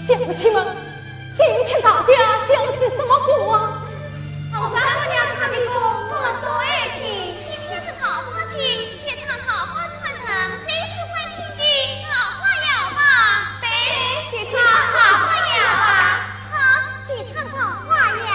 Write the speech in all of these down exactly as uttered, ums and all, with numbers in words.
贤夫妻们，今天大家想听什么歌啊？红掌姑娘唱的歌，我们都爱听。今天是桃花节，就唱桃花传人最喜欢听的桃花谣吧。对，就唱桃花谣吧。好，就唱桃花谣。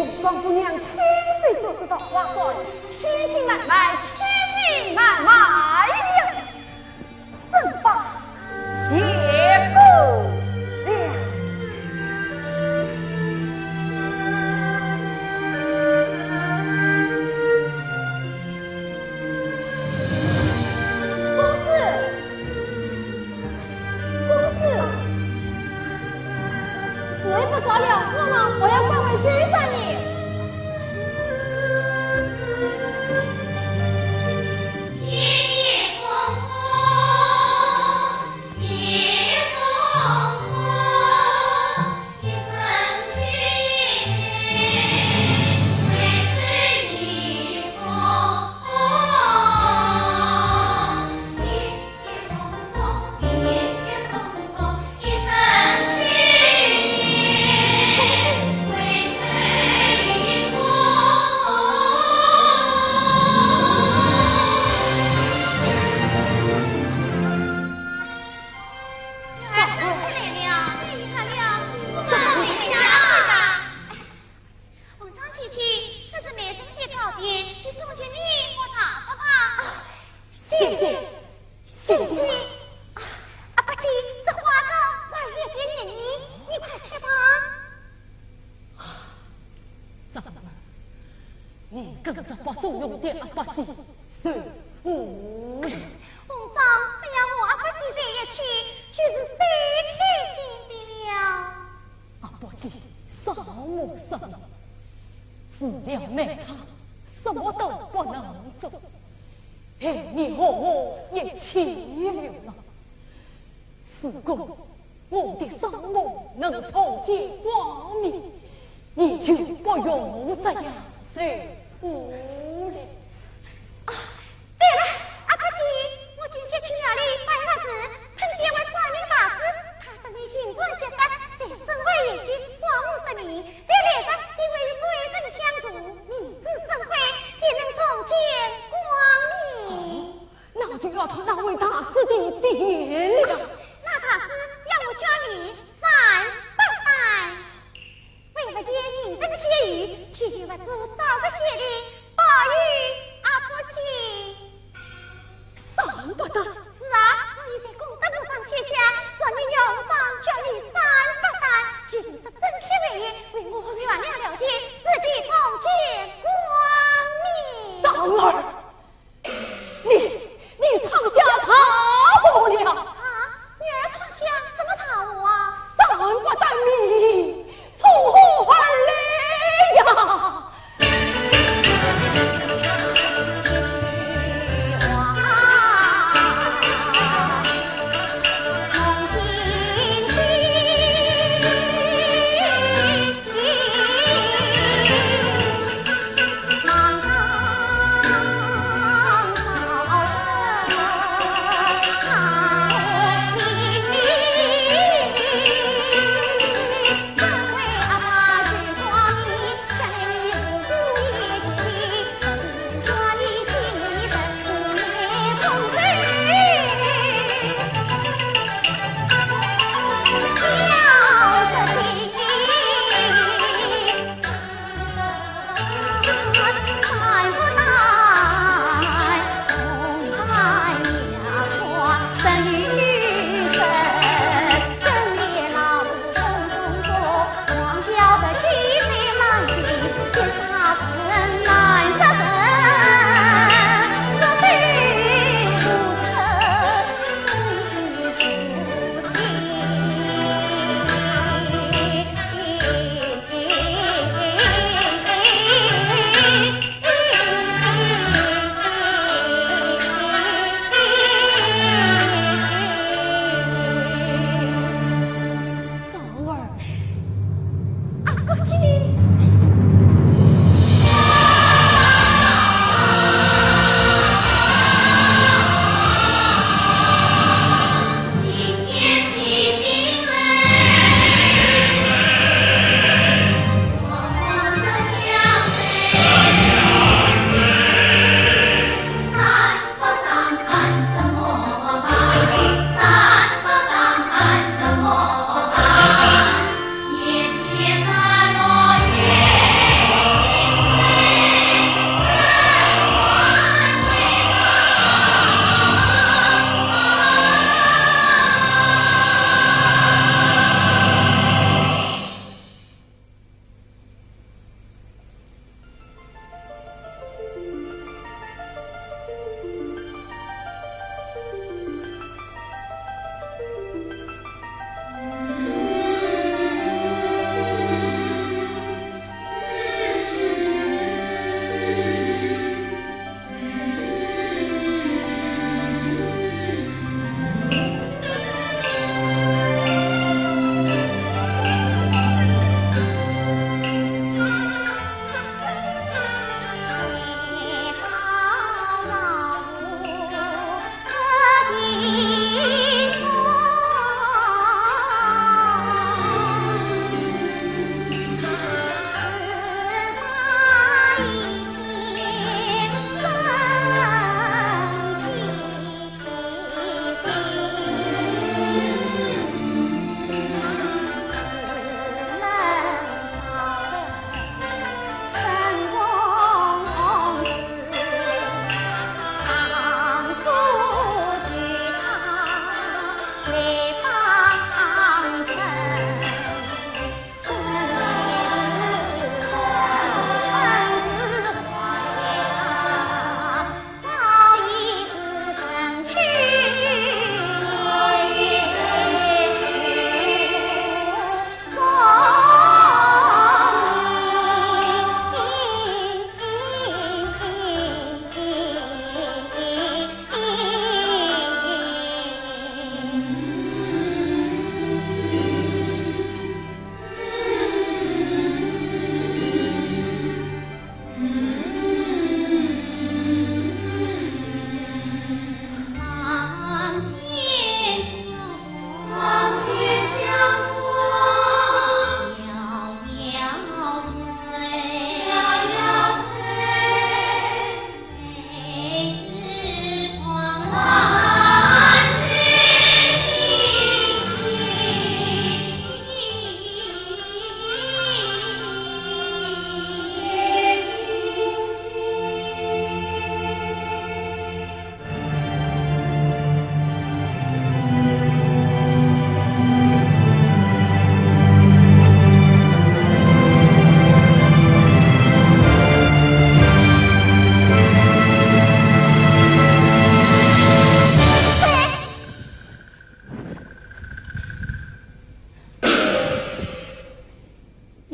红妆姑娘千岁所赐桃花扇，千金难买，千金难买呀！ 胜吧，谢过了。公子，公子，时候不早了，我们还要赶回去山里。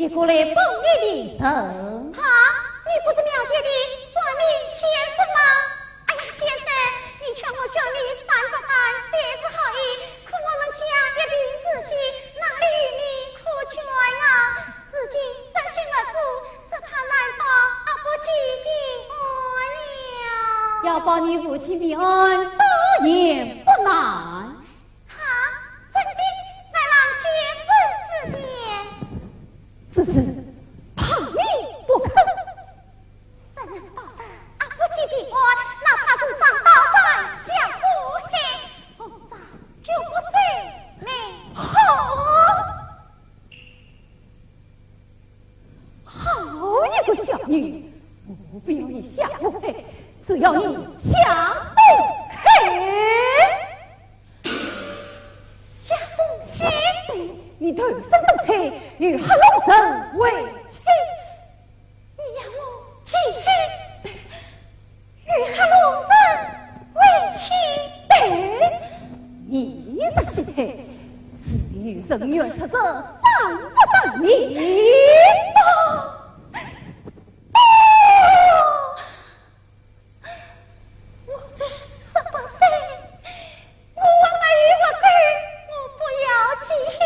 过来帮你的人。哈，你不是庙前的算命先生吗？哎呀，先生，你劝我捐你三百担，三十好意，可我们家一贫如洗，哪里有命可捐啊？如今失信而走，只怕难保阿福记平安了。要保你父亲平安，倒也不难。 哈，真的，来望先生指点。只是怕你不肯。怎能保得阿福记平安，哪怕是上刀山下火海，我早就不走呢。好。 好一个孝女，我不要你下火海，只要你下火海。下火海？对，你投身火海，与黑龙神为妻。你要我祭海？对， 与黑龙神为妻。对，你若祭海，自有人愿出这三百担银。哦，哦，我才十八岁， 我还没有活够，我不要祭海，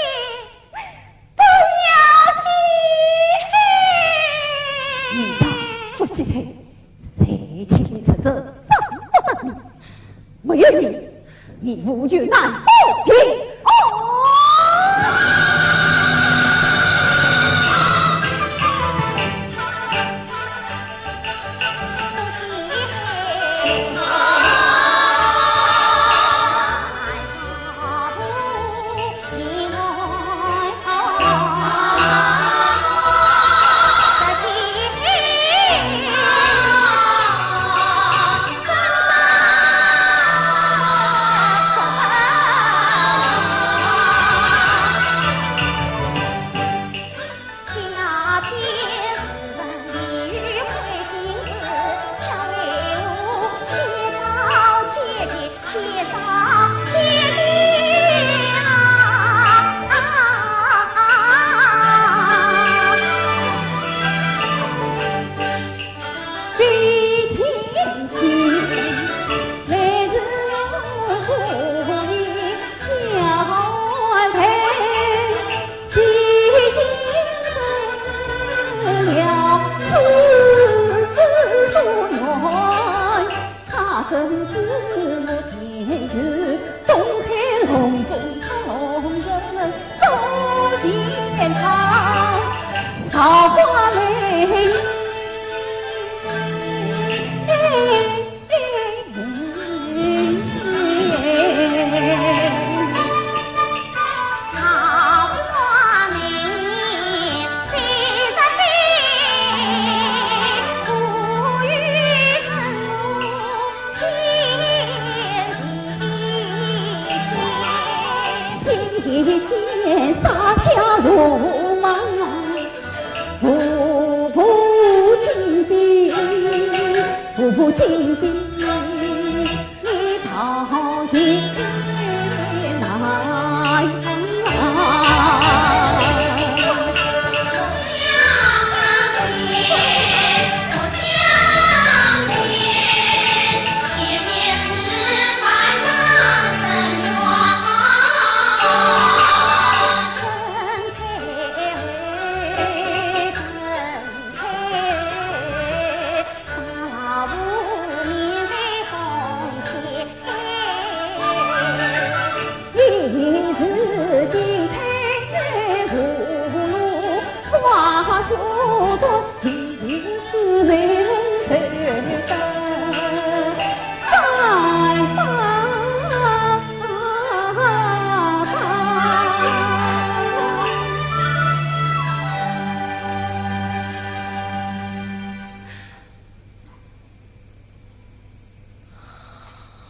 不要祭海。你若不祭海，谁替你出这三百担银？没有你，你无权难保平安。哦！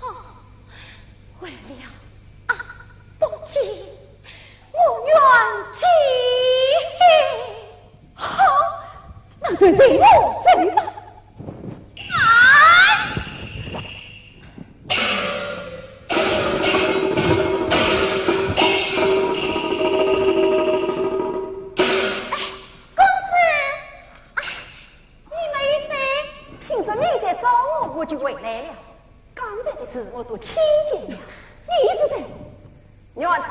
好，为了阿福记，我愿祭海。好，那就随我去吧。哎！哎，官我都听见了。你是谁？原出三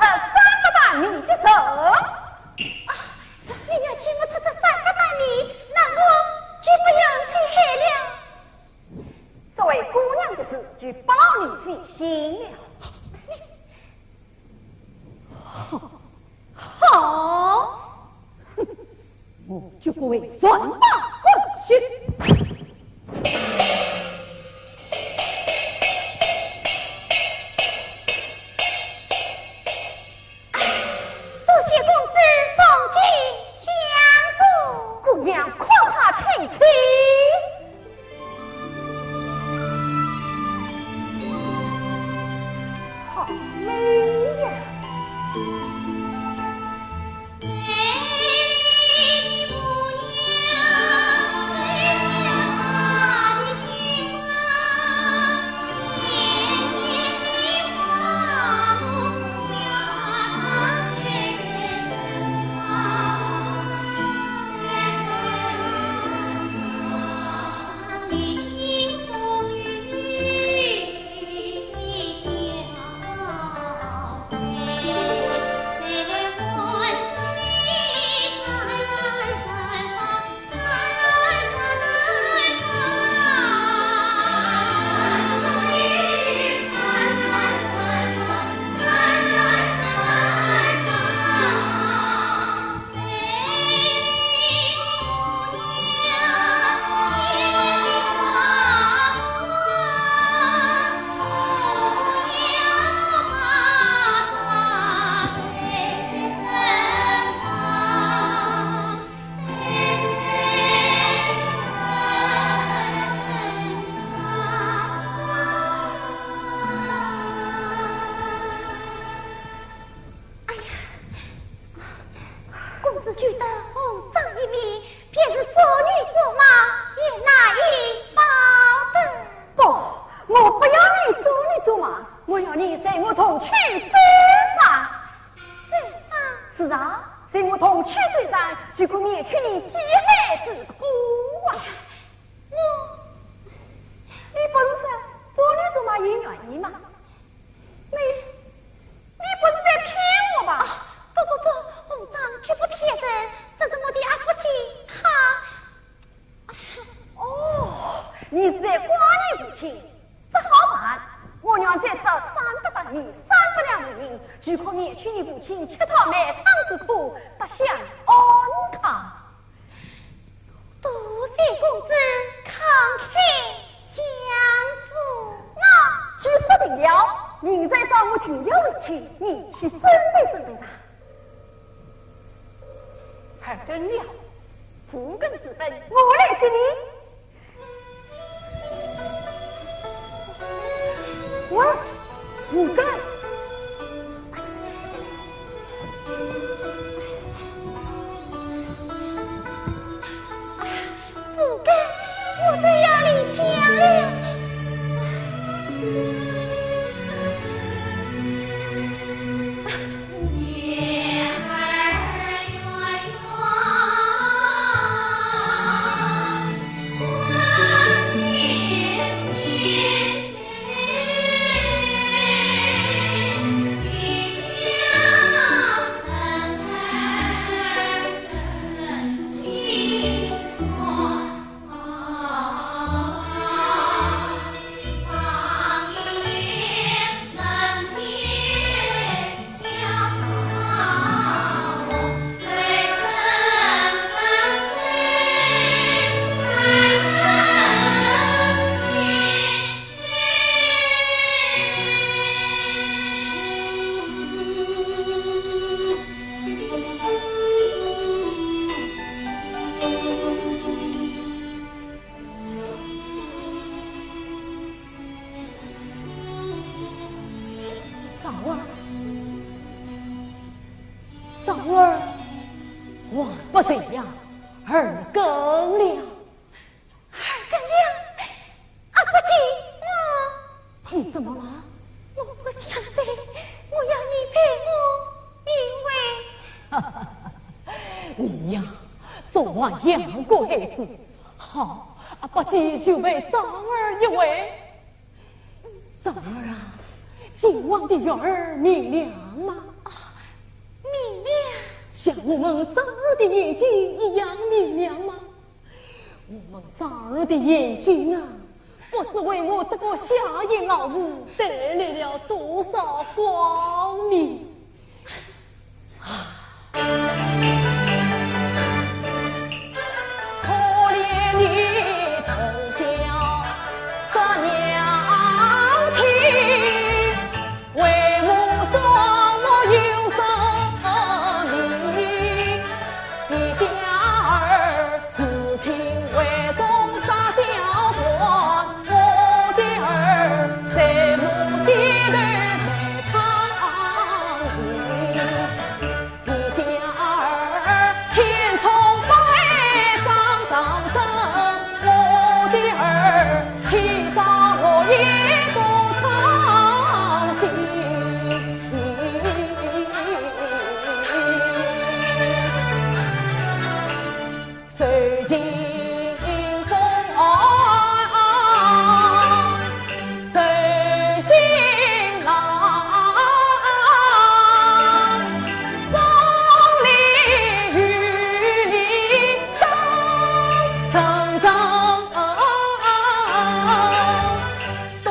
个大名的人。啊，若你要请我出这三个大名，那我就不用去海了。这位姑娘的事，就不劳你费心了。好，好，哼，我就不会善罢甘休。 多谢公子重金相助。姑娘，快快请起。好美呀！哎呀，公子救得红掌一名，便是做牛做马也难以报得。不，我不要你做牛做马，我要你随我同去走上。走上？是啊，随我同去走上，就可免去你饥寒之苦啊。我……你不是说做牛做马也愿意吗？ 你，你不是在骗我吧？啊，不不不，红掌绝不骗人，这是我的阿不姐，她……哦，你是在怪你父亲？这好办，我娘再出三百大洋，三百两纹银，就可免去你父亲乞讨卖唱之苦，得享安康。 多谢公子慷慨相助。那既说定了，明日早我就要回去，你去准备准备吧。二更了，五更时分，我来接你。 喂，五更。五更，我都要离家了。赵二，赵二，还不睡呀？二更了。二更了，阿不姐，我……你怎么了？我不想睡，我要你陪我，因为……你呀，总还养过孩子。好，阿不姐就陪赵二一回。婵儿啊，今晚的月儿明亮吗？啊，明亮。像我们婵儿的眼睛一样明亮吗？我们婵儿的眼睛啊，不知为我这个下贱老妇带来了多少光明。 可怜你从小失娘亲，为母双目有失明。你家儿 至亲为重少交关，我的儿在母街头卖唱戏。你家儿千疮百孔张张症，我的儿去找我一个唱戏。 受尽风寒，受辛劳，风里雨里，风风风。多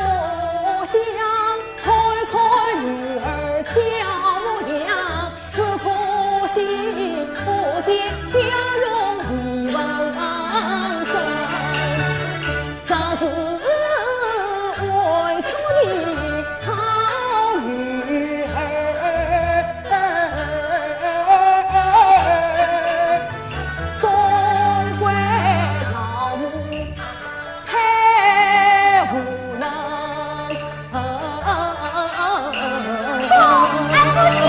想看看女儿巧模样， 只可惜不见娇容已忘身，实是委屈你好女儿。总怪老母太无能。不，俺不去。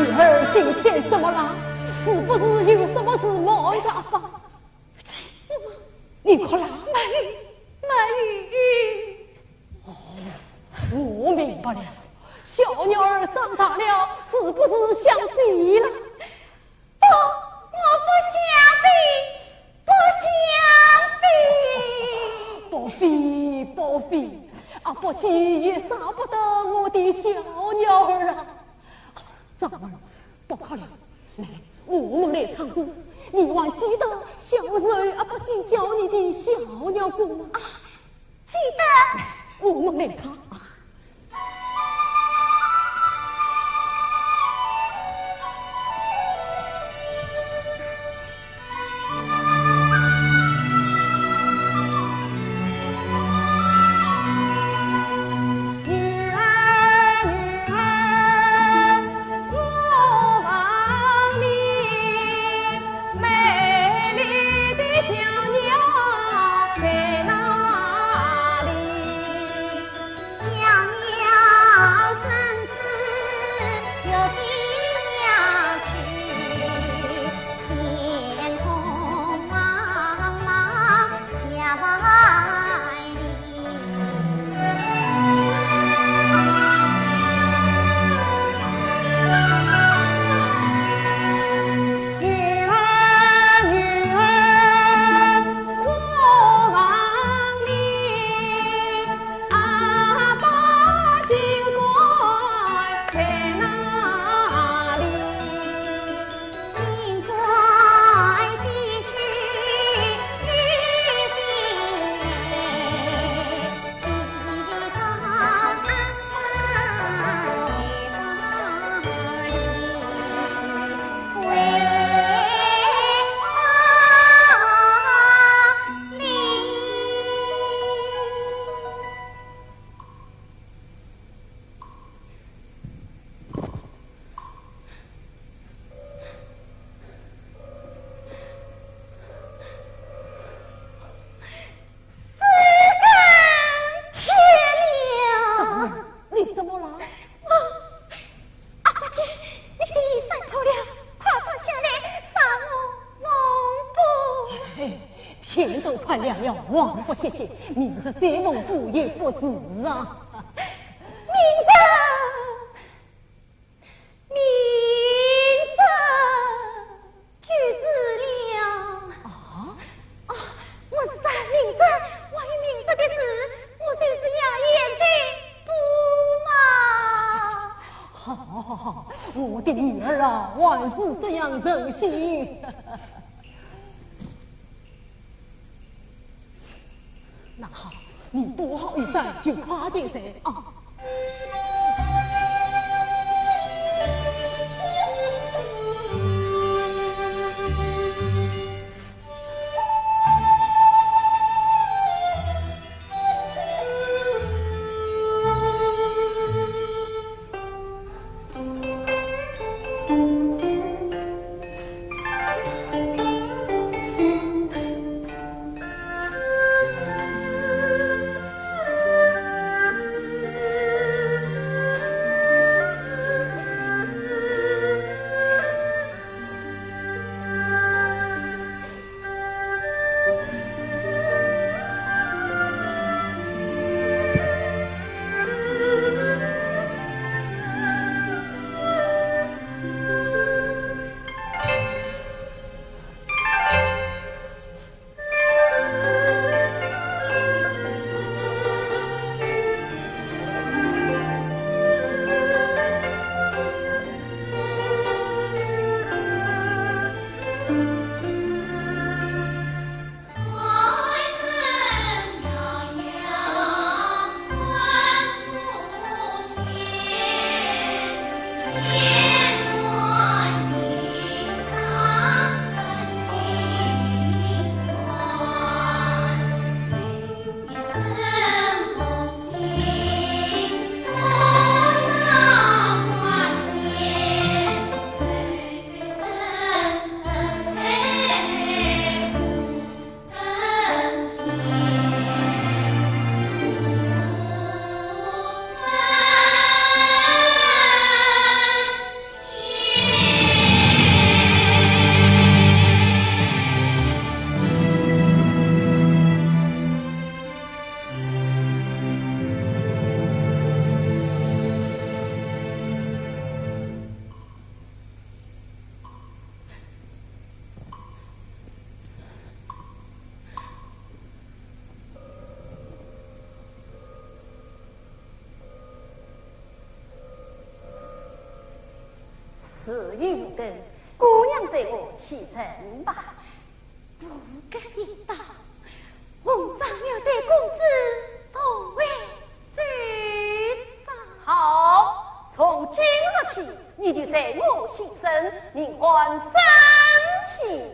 女儿今天怎么了？是不是有什么事瞒着阿爸？你哭了？没有，没有。哦，我明白了，小女儿长大了，是不是想飞了？不，我不想飞，不想飞。不飞，不飞，阿宝也舍不得我的小女儿啊。长儿，不哭了，来，我们来唱歌。你还记得小时候阿宝教你的小调歌吗？啊，记得。我们来唱啊。你怎么了？啊，阿宝姐，你的衣衫破了，快脱下来，让我缝补。嘿，天都快亮了，还不歇息，明日再缝补也不迟啊。明日，明日就是了。啊？啊，我是明日，关于明日的事，我就是要现在补嘛。好，好，好，我的女儿啊，还是这样任性。那好，你补好衣衫就快点睡啊。事已无根，姑娘随我启程吧。不敢一到，红掌要在公子不会走散。好，从今日起，你就随我起身，命唤三千。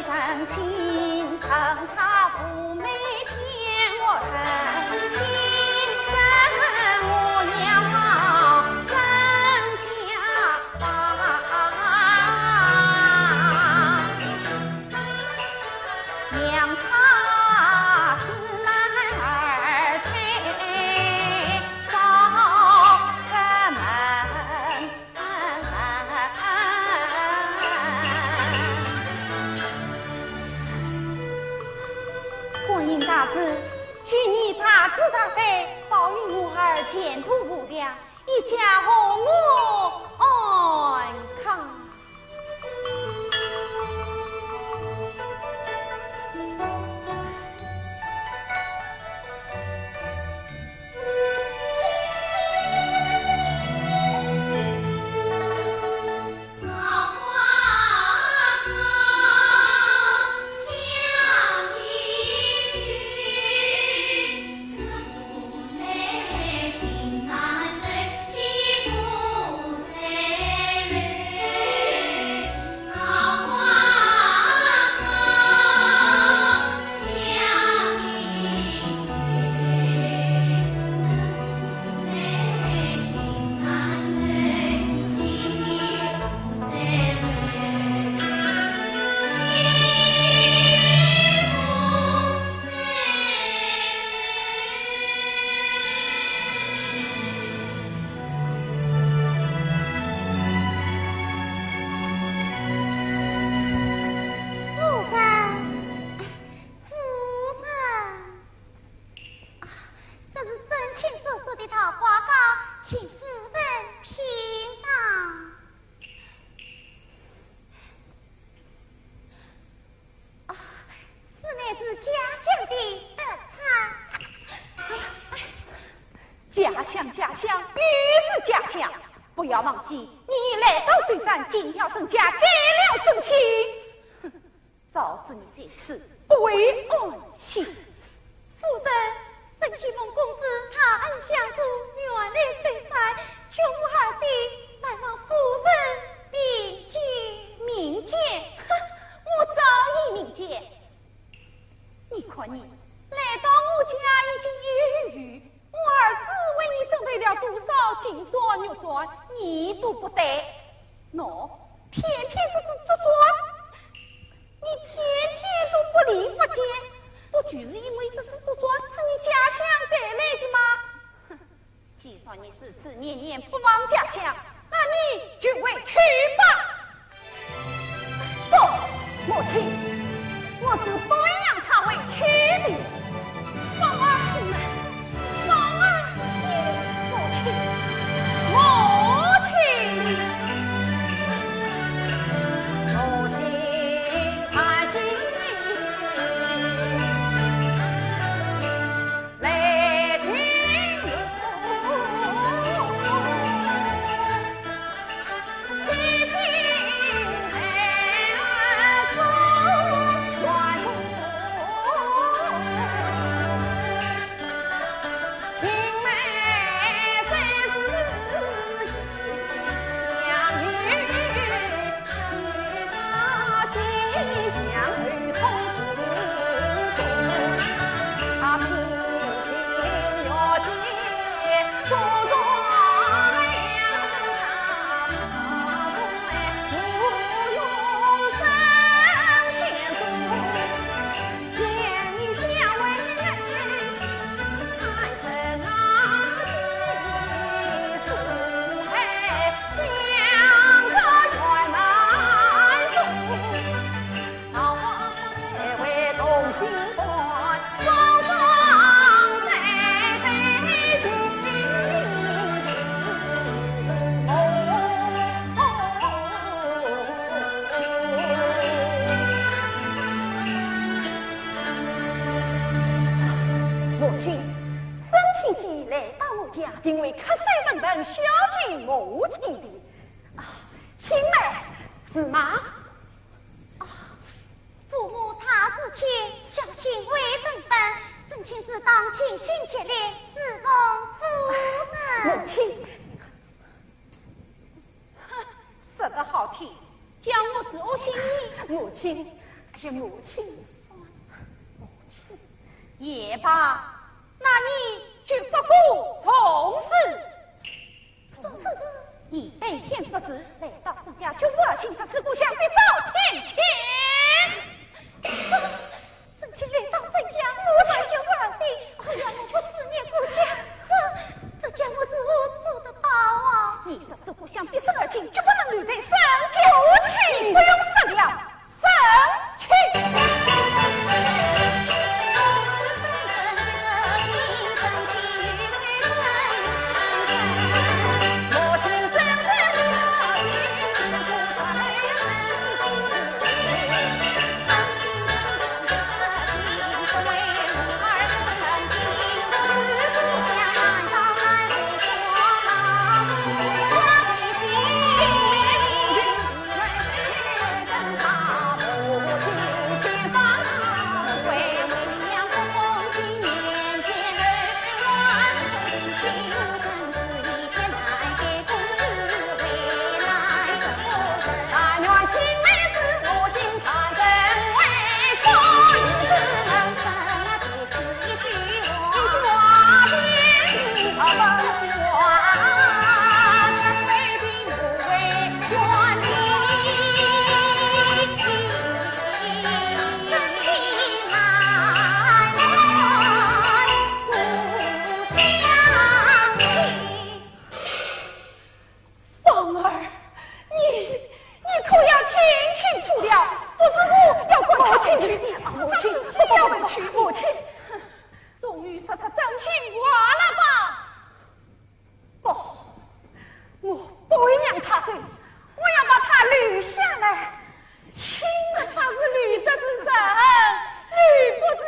生气。观音大士，求你大慈大悲，保佑我儿前途无量，一家和睦安康。是家乡的特产。家乡，家乡，又是家乡。不要忘记，你来到舟山，竟要身家改了身姓。哼，早知你在此，不会安心。夫人，沈清风公子，他恩相助，远来舟山，救我儿子，难望夫人明鉴。明鉴？哼，我早已明鉴。 你看你，来到我家已经一个月，我儿子为你准备了多少金钏玉钏，你都不带。喏，偏偏这只竹簪，你天天都不离不见，不就是因为这只竹簪是你家乡带来的吗？哼， 既然你如此念念不忘家乡，那你就回去吧。不，母亲，我是不会让他回去的。芳儿，芳儿，你，母亲，母亲，母亲，开心。 母亲，沈清风来到我家，定为瞌睡蒙蒙，孝敬母亲的。啊，青梅，是吗？啊，父母大事体，孝心为人本，沈清风当尽心竭力侍奉夫人。母亲， 哼，说得好听，叫我是恶心你。母亲，哎呀，母亲，算了，母亲。也罢，那你就不过从事。从事？你白天服侍，来到沈家就不安心，思故乡，必遭天谴。 沈清来到沈家，我才叫我儿子，可要我不思念故乡，这，这叫我如何做得到啊？你若思故乡，必生二心，决不能留在沈家。母亲，你不用说了，沈清。芳儿，你，你可要听清楚了，不是我要赶他出去的，是他自己要回去的。母亲，母亲，母亲。哼，终于说出真心话了吧？不，我不会让他走，我要把他留下来。亲人，他是留得住人，留不住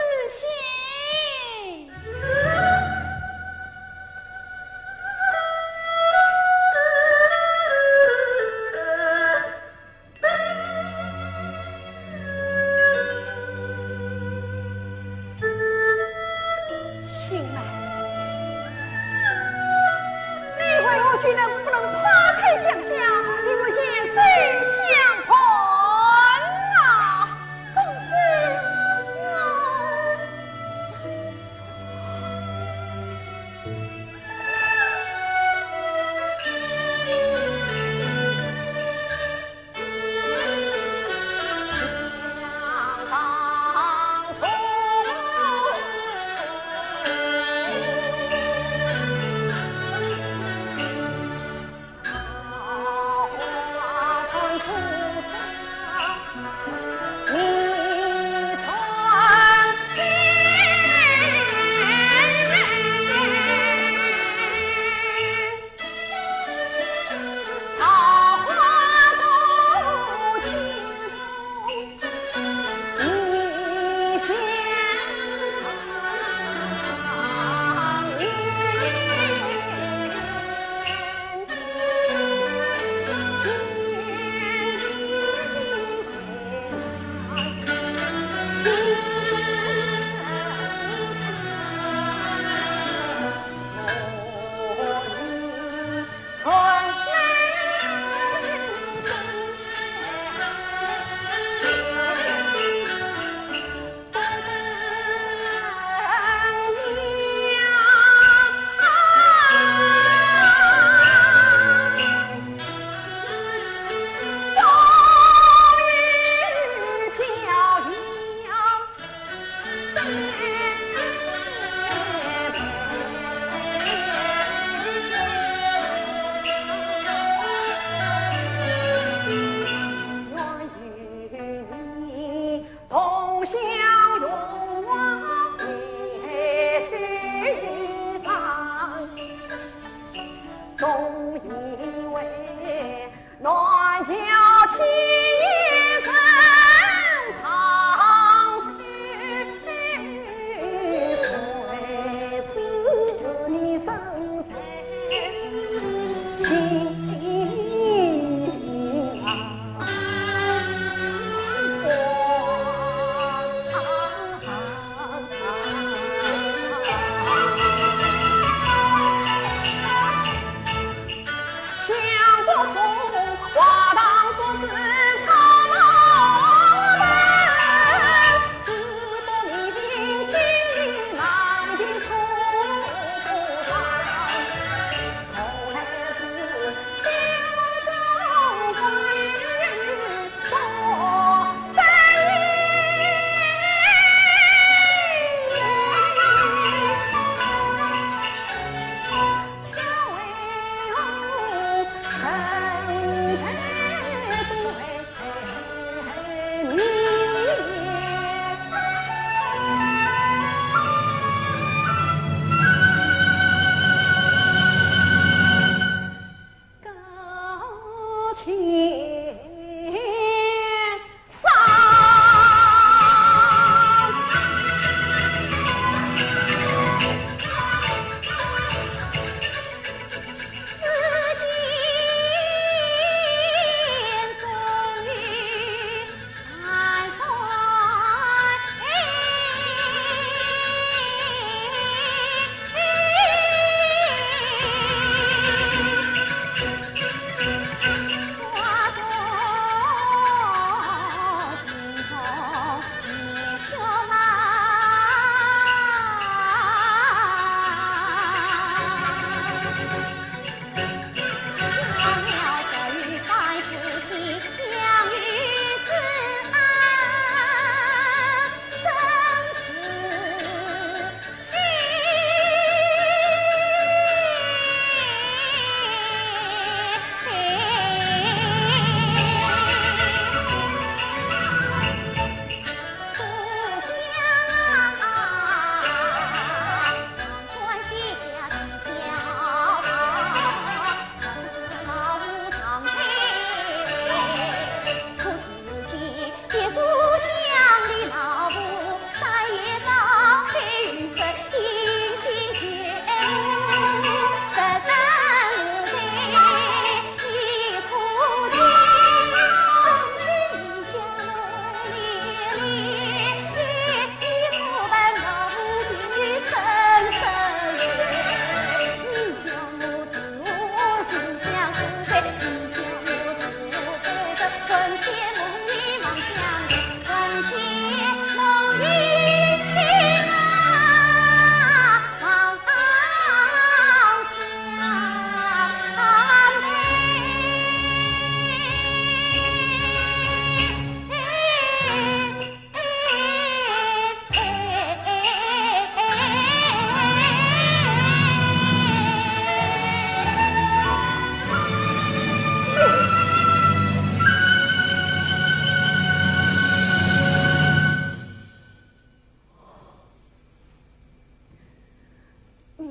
你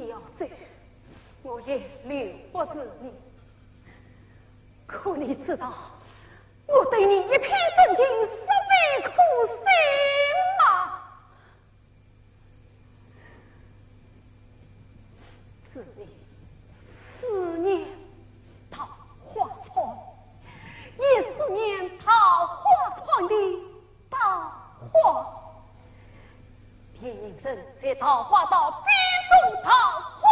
要走，我也留不住你。可你知道，我对你一片真情，实非苦心啊。祝你思念桃花船，也思念桃花船的 桃花。田营生在桃花岛变做桃花。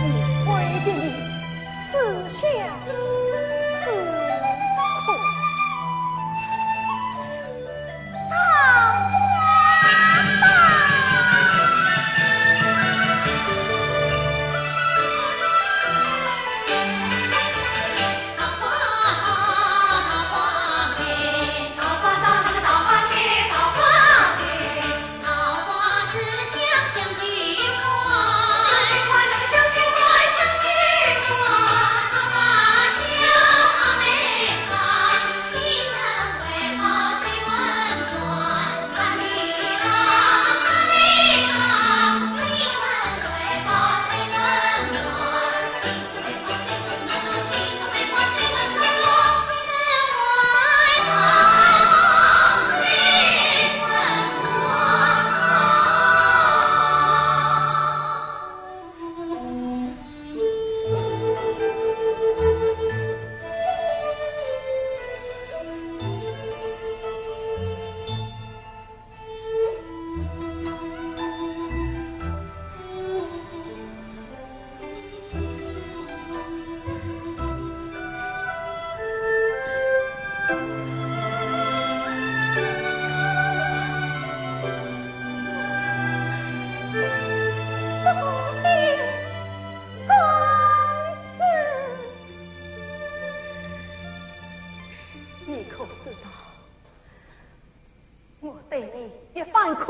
你为的 思乡思苦。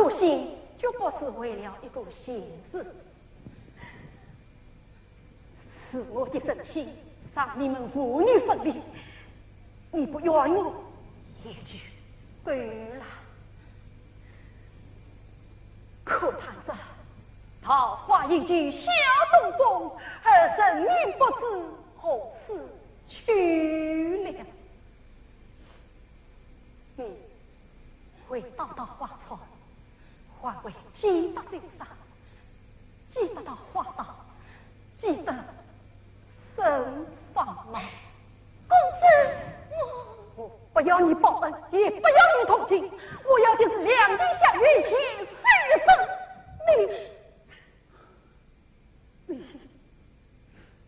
不信，绝不是为了一个闲事。是我的诚心让你们父女分离，你不怨我也就够了。可叹这桃花依旧笑东风，而人影不知何处去了。你会倒到花船，还会寄到舟上，寄得到花岛，寄得甚方吗？公子，我……我不要你报恩，也不要你同情，我要的是两情相悦，情深一生。你，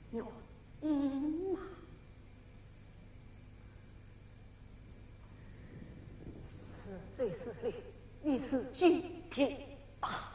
你愿意吗？是罪是孽，你自己定吧。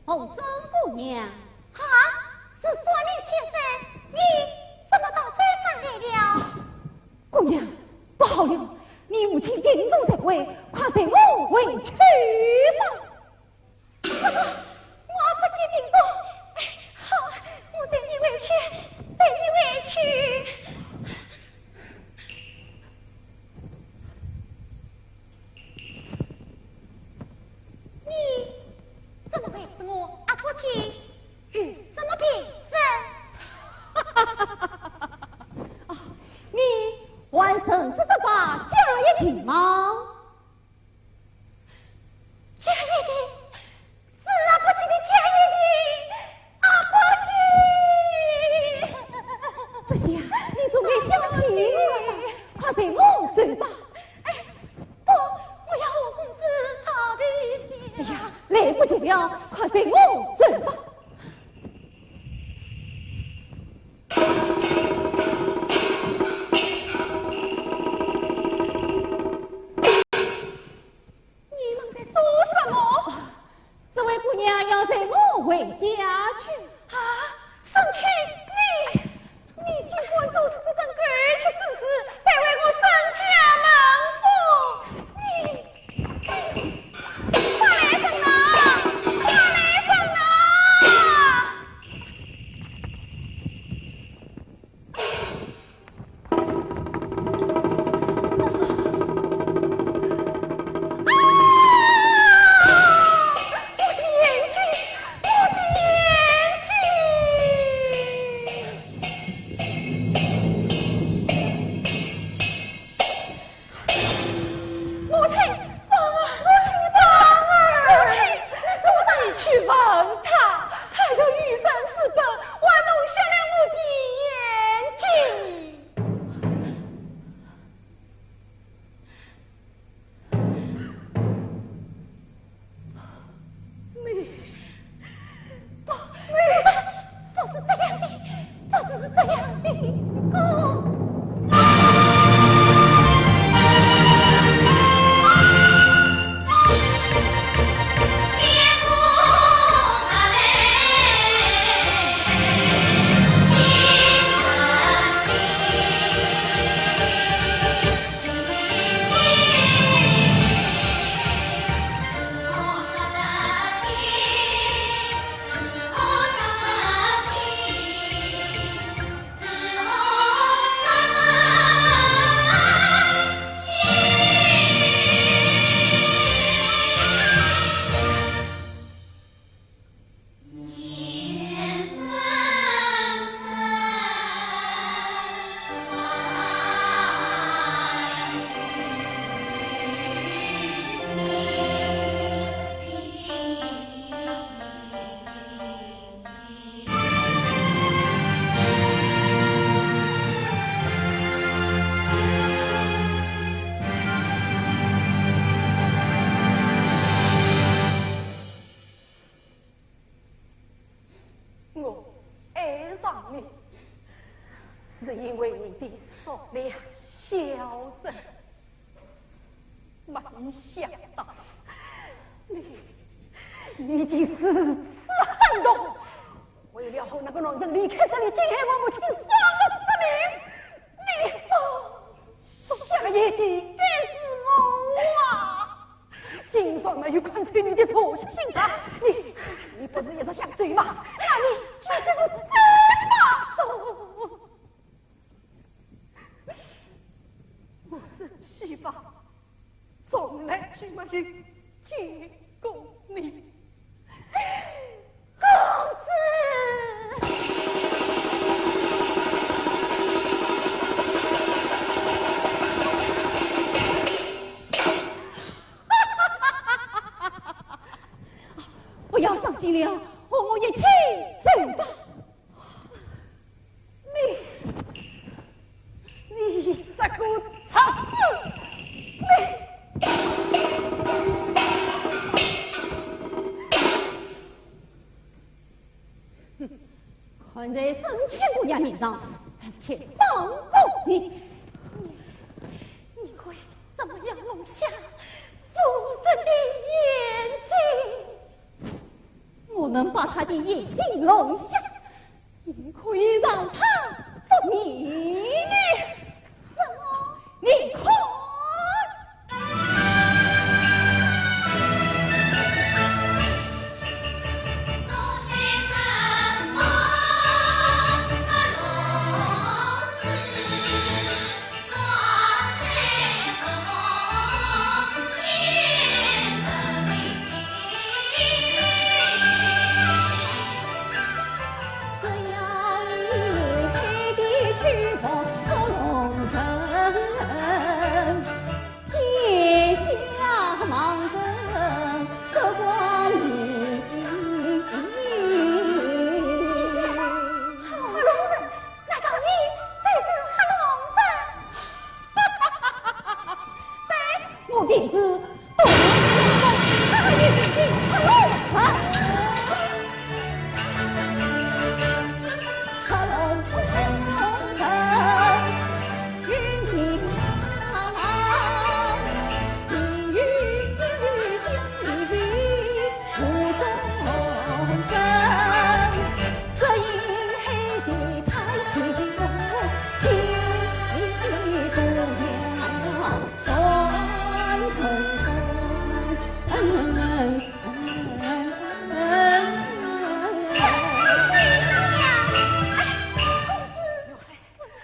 红妆姑娘。啊，是算命先生，你怎么到这上来了？姑娘，不好了，你母亲病重在危，快随我回去吧。什么？我不见病重？哎，好，我随你回去。带你回去。你怎么会是我阿哥姐？有什么病症？啊，你还认识这把假眼睛吗？ 假眼睛，是阿伯姐的假眼睛，阿伯姐！这下你总该相信我了吧？快随我走吧。哎，不，我要和公子道别一下。哎呀，来不及了，快随我走吧。 你们在做什么？这位姑娘要随我回家去。啊，沈清，你，你竟敢做出这等狗屁之事，背坏我沈家门风！你，你，快来人呐！快来人呐！ 啊！我的眼睛，我的眼睛！母亲，芳儿，母亲，芳儿！母亲，你怎么了？你去问他，他要与人私奔，还弄瞎了我的眼睛。 你，不，你，不是这样的，不是这样的，哥。 我爱上你，是因为你的善良孝顺。没想到，你，你竟如此狠毒，为了和那个男人离开这里，竟害我母亲丧了性命。你，哦，下一个该是我啊！ 竟然没有看穿你的错心心肠，你，你不是一直想走吗？那你就这么走吧！我这媳妇从来就没有见过你。 公子！不要伤心了，和我一起走吧。 你，你这个贼子，你！看在沈清姑娘面上，臣妾放过你。你，你为什么要弄瞎夫人的眼睛？我能把她的眼睛弄瞎， 你可以让他不明白。什么？你看！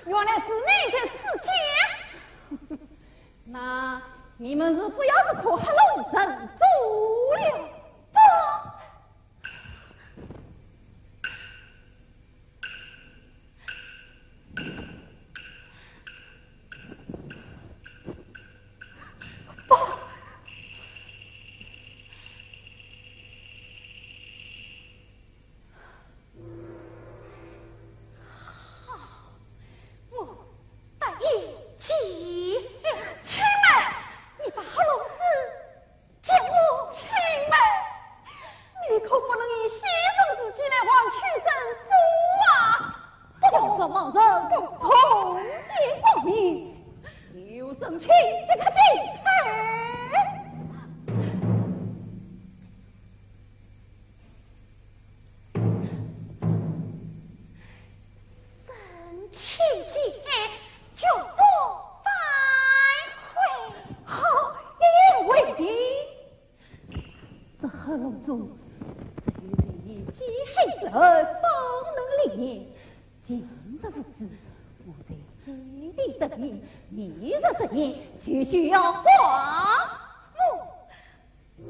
原来是你在世间。那你们是不要这棵黑龙神树了吧？不。 好，我答应。青梅，你把黑龙珠给我。青梅，你可不能以牺牲自己来换取神珠啊！不要让盲人重见光明，有人请，给他进来。 人请进，绝不反悔。好，一言为定。这黑龙珠只有在你见黑之后方能灵验。今日如此，我在此地等你，你若失言，就需要还我。 你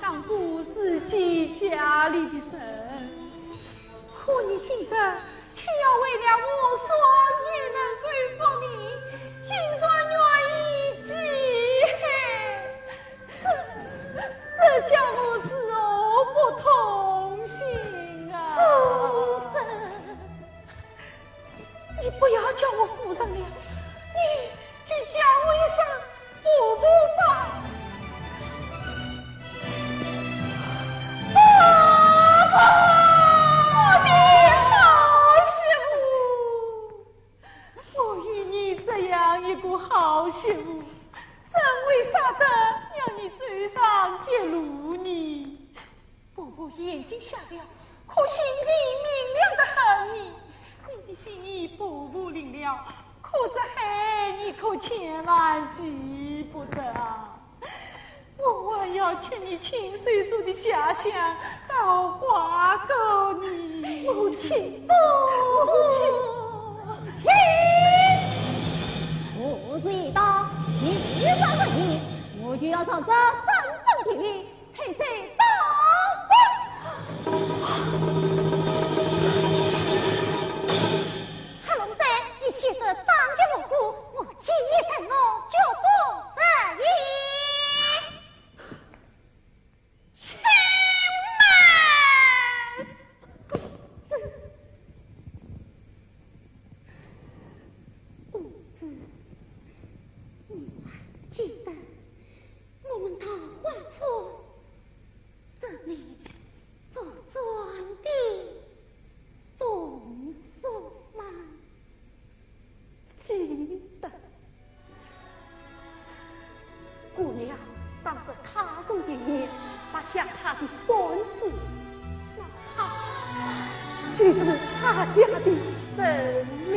当顾自己家里的人。可你今日却要为了武松也能够复命，竟然愿意弃害，这，这叫我如何不痛心啊！夫人，你不要叫我夫人了，你就叫我一声 婆婆吧。婆婆，我的好媳妇，我有你这样一个好媳妇，怎会舍得让你走上绝路呢？ 婆婆眼睛瞎了，可心里明亮得很呢。你的心意婆婆领了，可这恨你可千万记不得啊！我还要请你亲手做的家香到花糕呢。母亲，不，母亲。我是一刀，你一万万年，我就要让这三分地里 黑水当风。黑龙山，你昔日当街无辜，我今夜待我绝不食言。且慢！公子，公子，你还记得 我们桃花村这里做庄的风俗吗？记得。姑娘当着他人的面拔下她的簪子，那她就是他家的人了。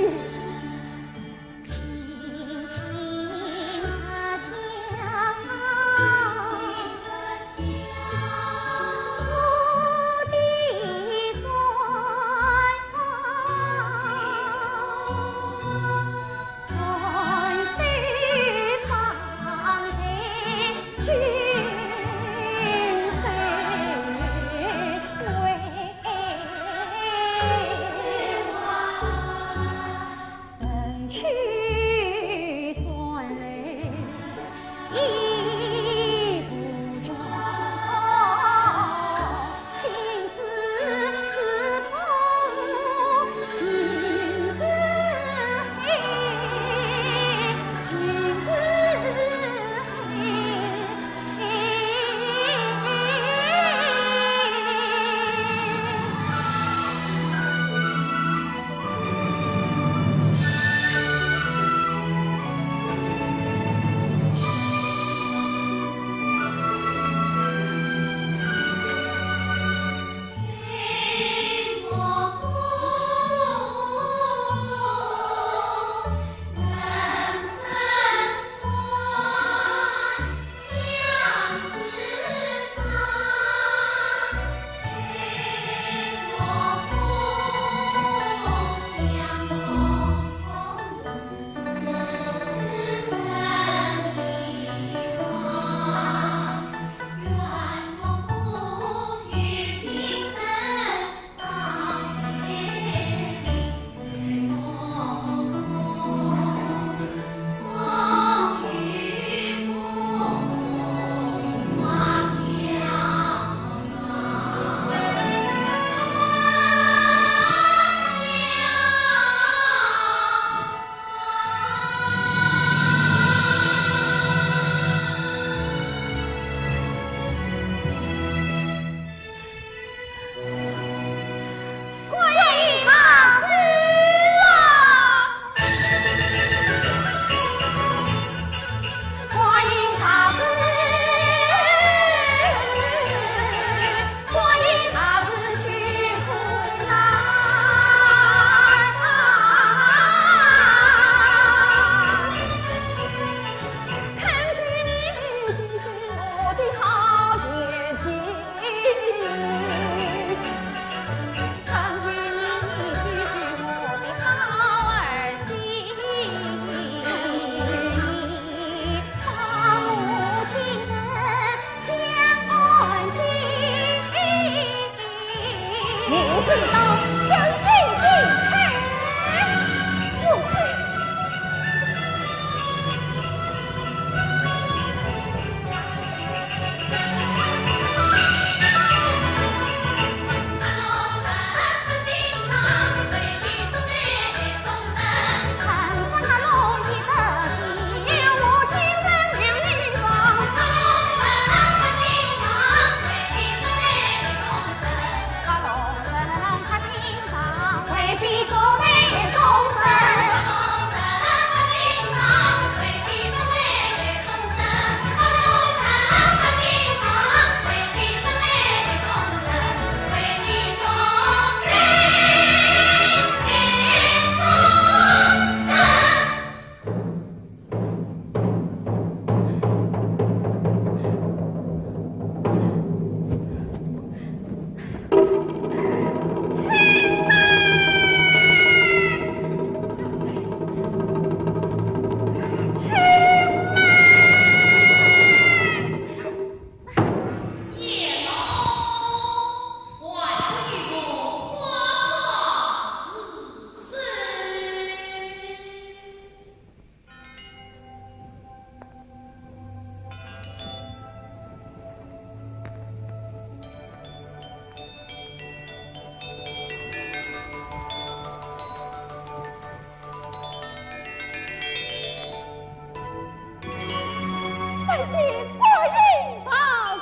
拜见观音大士。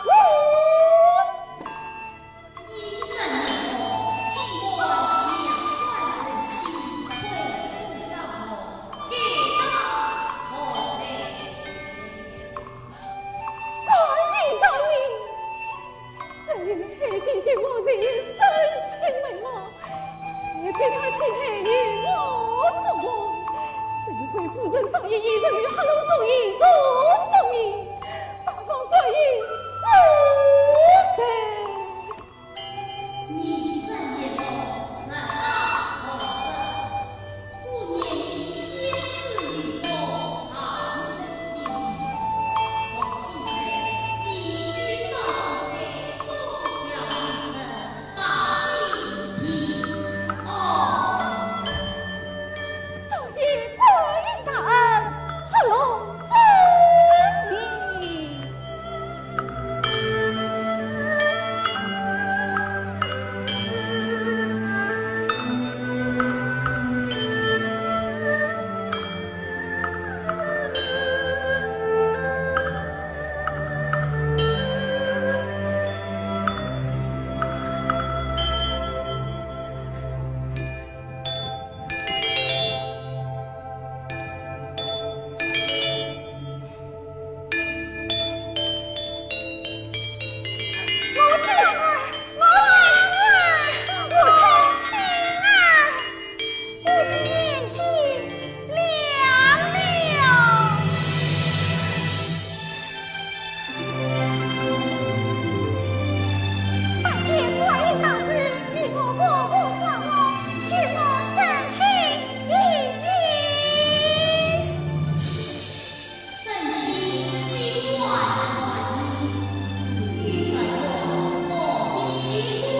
观音大士，哎呀，你看见我人生气没了？ 你对他欺害于我做梦，谁会夫人上演一人与黑龙中一种中意，大放观音不在。你这一种十大仇人，不念你先知与我上一一，从今后你须到中非风调雨顺， 多谢观音大恩，黑龙分明。母亲，母亲，母亲，请啊！ 我眼睛亮了。拜见观音大士，你我各不相同，请我身轻一礼。 身轻心外传意，自有不用何必问。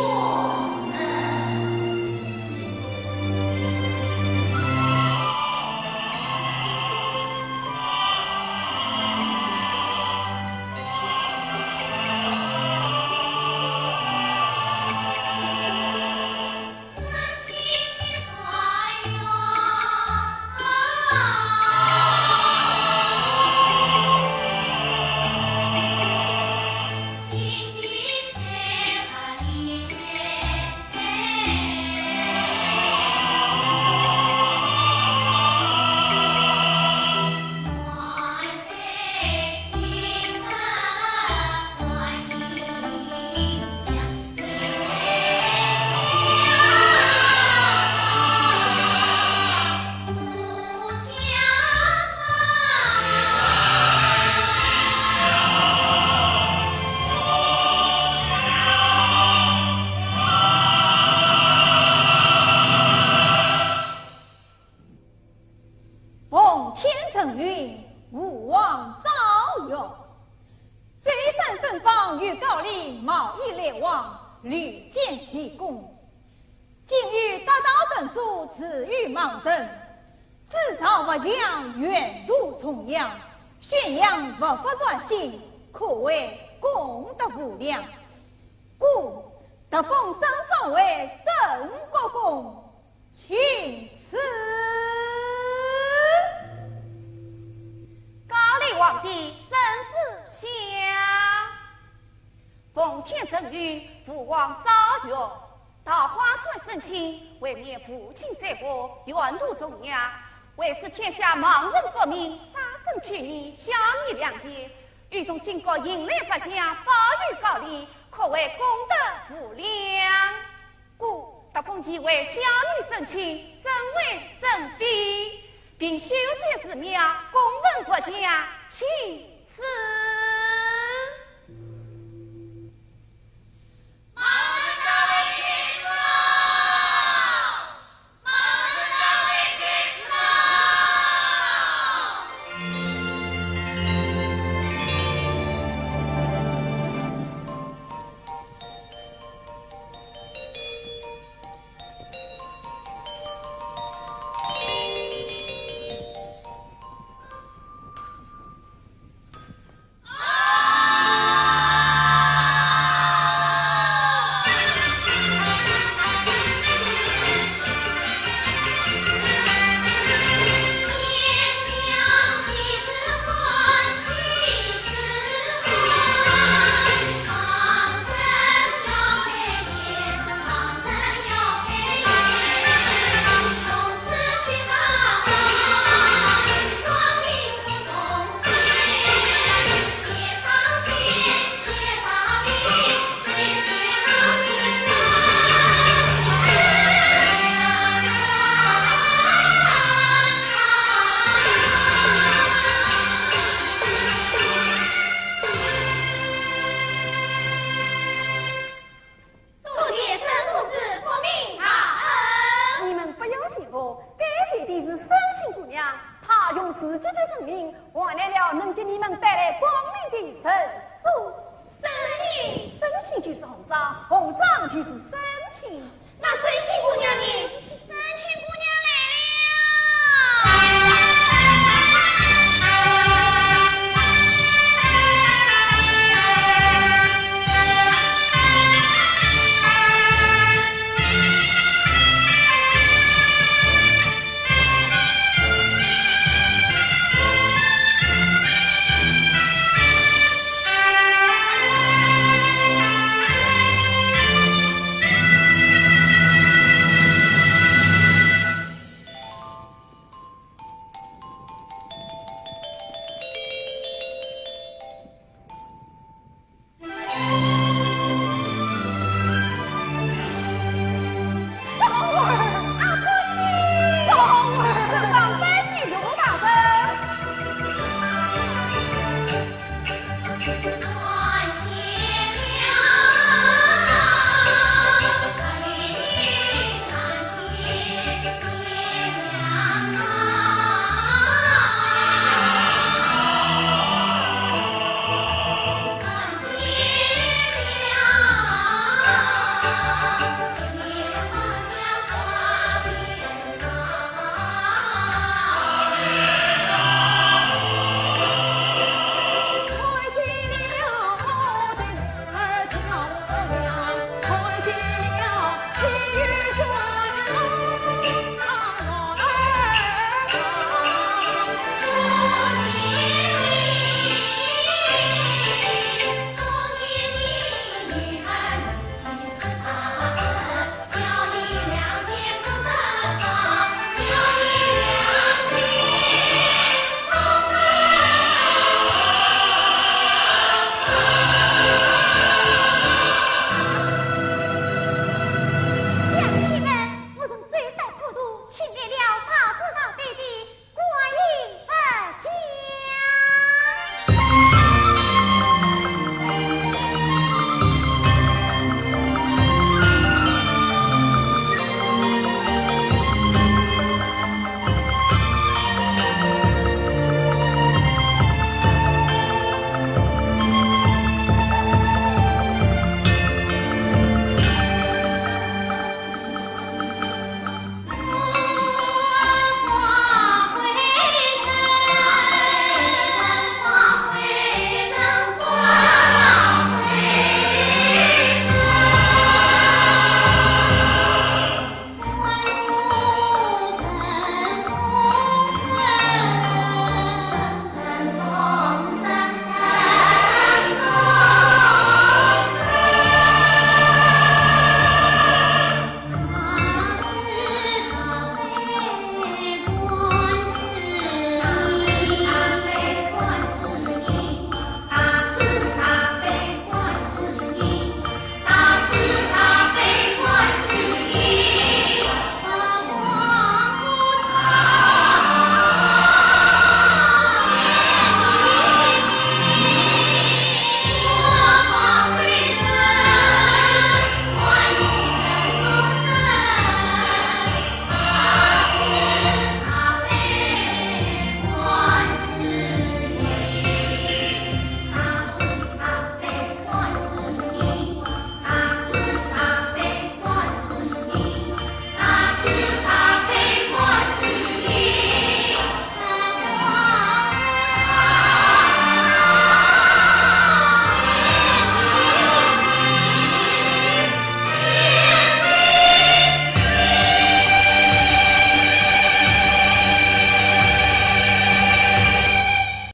奉天承运，吾皇诏曰：舟山僧舫御高陵，冒雨来往，屡建奇功。今日得道成祖，赐予盲人，子朝佛像，远渡重洋，宣扬佛法传心，可谓功德无量。故特封圣方为圣国公，钦此。高丽皇帝圣旨下。 奉天承运，父王诏曰：桃花村省亲，为免父亲灾祸，远渡重洋，为使天下盲人复明，杀生救尼，孝悧良节，欲从今国迎来佛像，保佑高丽，可谓功德无量。故特封其为孝悧省亲，尊为圣妃，并修建寺庙，供奉佛像，钦 此。多谢沈公子复明大恩。你们不用谢我，该谢的是省亲姑娘，她用自己的生命换来了能给你们带来光明的圣祖。省亲？省亲就是红章，红章就是省亲。那省亲姑娘呢？